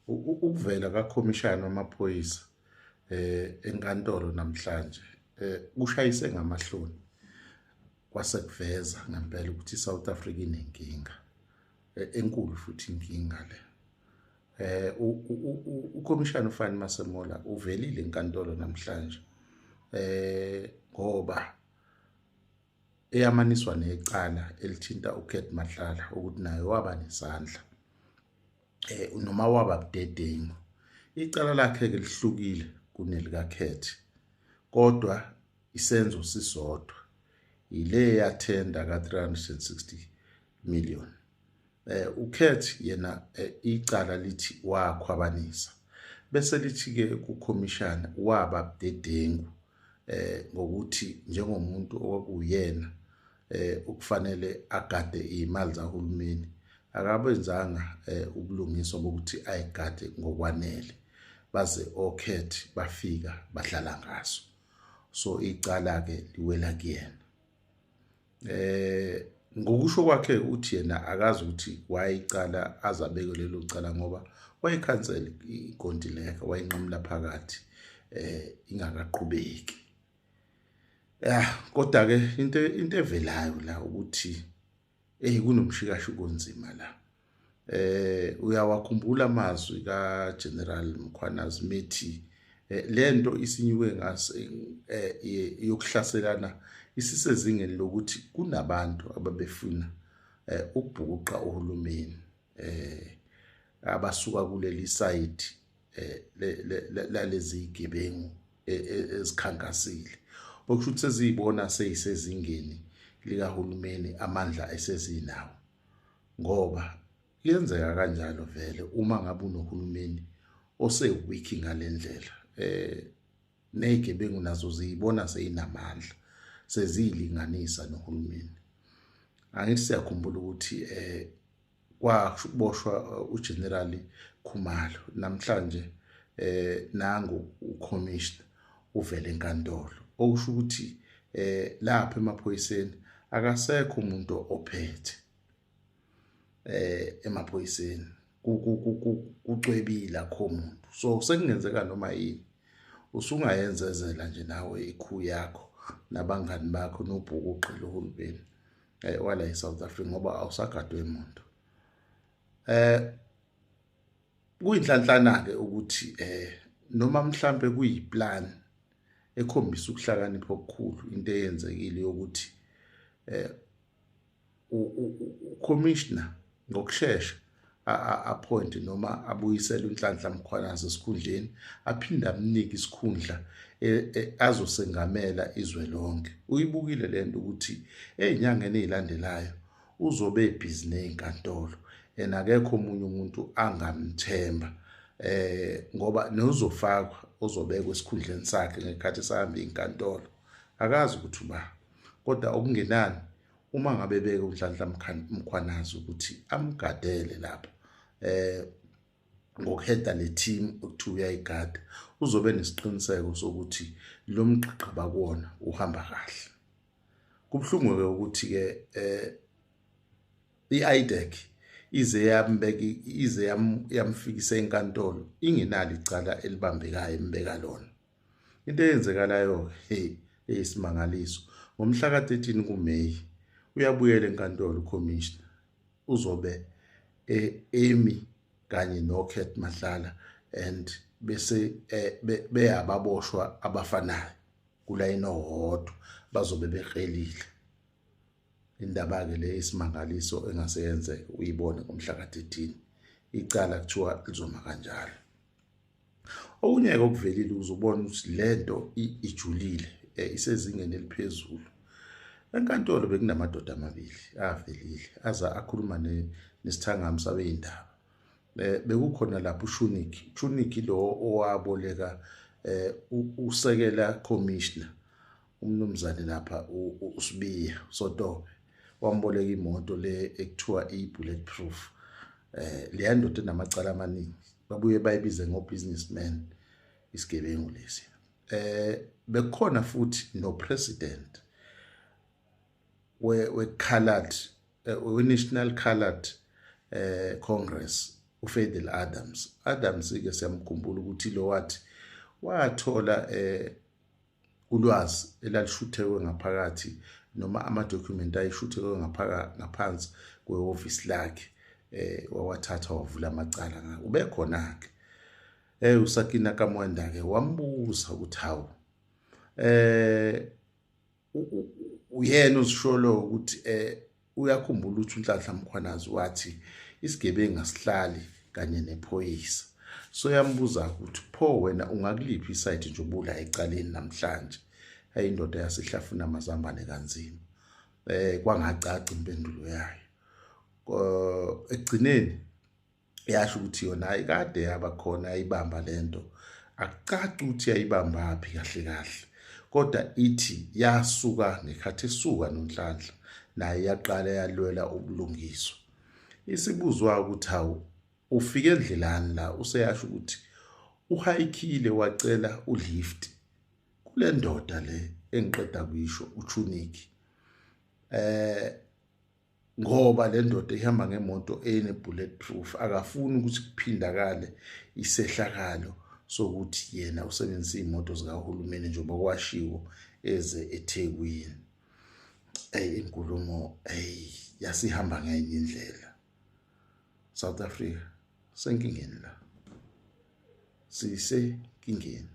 Ukuvela kakhomishana wamaphoyisa enkantolo namhlanje kushayise ngamahloni, kwase kuveza ngempela ukuthi iSouth Africa inenkinga enkulu futhi inkinga le. Ukhomishana uFani Masemola uvelile enkantolo namhlanje ngoba eyamaniswa necala elithinta uCat Matlala ukuthi naye waba nesandla noma waba budedengu. Icala lakhe ke lihlukile kunelika Cat, kodwa isenzo sisodwa, ile yathenda ka 360 million. UCat yena icala lithi wakhwabanisa, bese lithi ke kukhomishana waba budedengu ngokuthi njengomuntu okwakuyena ukufanele agade imali zahulumeni, akabenzanga ubulungiswa bokuthi ayigade ngokwanele, baze oCat bafika badlala ngaso. So icala ke liwela kuyena. Ngokusho kwakhe uthi yena akazi ukuthi wayicala azabeke lelo cala ngoba wayekhansela ikontileka, wayinqamula phakathi ingakaqhubeki. Ya, kodwa ke into evelayo la ukuthi kunomshikashika onzima la. Uyawakhumbula amazwi ka General Mkhwanazi methi lento isinyuke ngase yokuhlaselana isisezingeni lokuthi kunabantu ababefuna ukubhukuqa uhulumeni abasuka kuleli side lalezi zigebengu ezikhankasile, okusho ukuthi seziyibona seyisezingeni likahulumeni, amandla esezinawo, ngoba kuyenzeka kanjalo vele uma ngabe unohulumeni ose-weak ngalendlela, nezigebengu nazo ziyibona seyinamandla, seziyilinganisa nohulumeni. Angithi siyakhumbula ukuthi kwaboshwa uGeneral Khumalo, namhlanje nangu ucommissioner uvele enkantolo, okusho ukuthi lapha emaphoyiseni akasekho umuntu ophethe emaphoyiseni, kucwebile akho umuntu. So sekungenzeka noma yini, usungayenzezela nje nawe ikhu yakho nabangani bakho nobhukuqe lohulumeni wala eSouth Africa, ngoba awusagadwe umuntu. Kuyinhlanhlana ke ukuthi noma mhlambe kuyiplan ekhombisa ukuhlakanipha okukhulu into eyenzekile yokuthi ucommissioner ngokusheshsha appoint noma abuyisele uNhlanhla Mkhwanazi esikhundleni, aphinde amnike isikhundla azosengamela izwe lonke. Uyibukile lento ukuthi ezinyangeni ezilandelayo uzobe ebhizi nezinkantolo, and akekho omunye umuntu angamthemba ngoba nozofakwa ozobekwa esikhundleni sakhe ngekhathi sahamba inkantolo akazi ukuthi uba. Kodwa okungenani uma ngabe beke uNhlanhla Mkhwanazi ukuthi amgadele lapha ngokuheda le team okuthiwa uyayigada, uzobe nesiqiniseko sokuthi lo mgqigqa bakuwona uhamba kahle. Kubuhlungu ke ukuthi ke i-IDAC ize yambeka, ize yamfikisa enkantolo ingenalo icala elibambekayo embeka lona. Into eyenzekalayo hey eyisimangaliso, ngomhla ka-13 kuMay uyabuyela enkantolo ucommissioner, uzobe emi kanye noCat Matlala and bese beyababoshwa abafanayo kulayini owodwa, bazobe beqhelile. Indaba ke le isimangaliso engase yenzeke uyibone ngomhla ka-13, icala kuthiwa lizoma kanjalo. Okunye ke okuvelile uzobona ukuthi lento ijulile, isezingeni eliphezulu. Enkantolo bekunamadoda amabili avelile aza akhuluma nesithangami sabeyindaba. Bekukhona lapho uShunik, Shunik lo owaboleka usekela commissioner umnumzane lapha uSibiya Sotobe, wamboleka imoto le ekuthiwa i-bulletproof. Leya ndoda enamacala amaningi, babuye bayibize ngo-businessman, isigebengu lesi. Bekukhona futhi no president we Colored, we National Colored Congress. uFadel Adams. Adams ke siyamkhumbula ukuthi lo wathi wathola ulwazi elalishuthekwe ngaphakathi noma amadokhumenti ayishuthekwe ngaphansi kwehhovisi lakhe, wawathatha wavula amacala ngawo. Ubekhona ke uSakina Kamwenda ke wambuza ukuthi hawu, uyena uzisholo ukuthi uyakhumbula ukuthi uNhlanhla Mkhwanazi wathi isigebengu asihlali kanye nephoyisa. So yambuza ukuthi pho wena ungakuliphi isayidi nje ubula ecaleni namhlanje. Hey, indoda yasihlafuna amazambane kanzima, kwangacaca impendulo yayo. Ekugcineni yasho ukuthi yona ayikade yaba khona ayibamba lento, akucaci ukuthi yayibambaphi kahle kahle, kodwa ithi yasuka ngekhathi esuka noNhlanhla naye yaqala yalwela ubulungiswa. Isibuzwa ukuthi hawu, ufike endlelani la, useyasho ukuthi uhayikhile wacela ulift kule ndoda le engiqeda kuyisho uChuniki, ngoba le ndoda ihamba ngemoto ene bulletproof, akafuni ukuthi kuphindakale isehlakalo sokuthi yena usebenzisa imoto zikahulumeni njengoba kwashiwo eze eThekwini. Inkulumo yasihamba ngenye indlela. South Africa senkingeni la, sisenkingeni.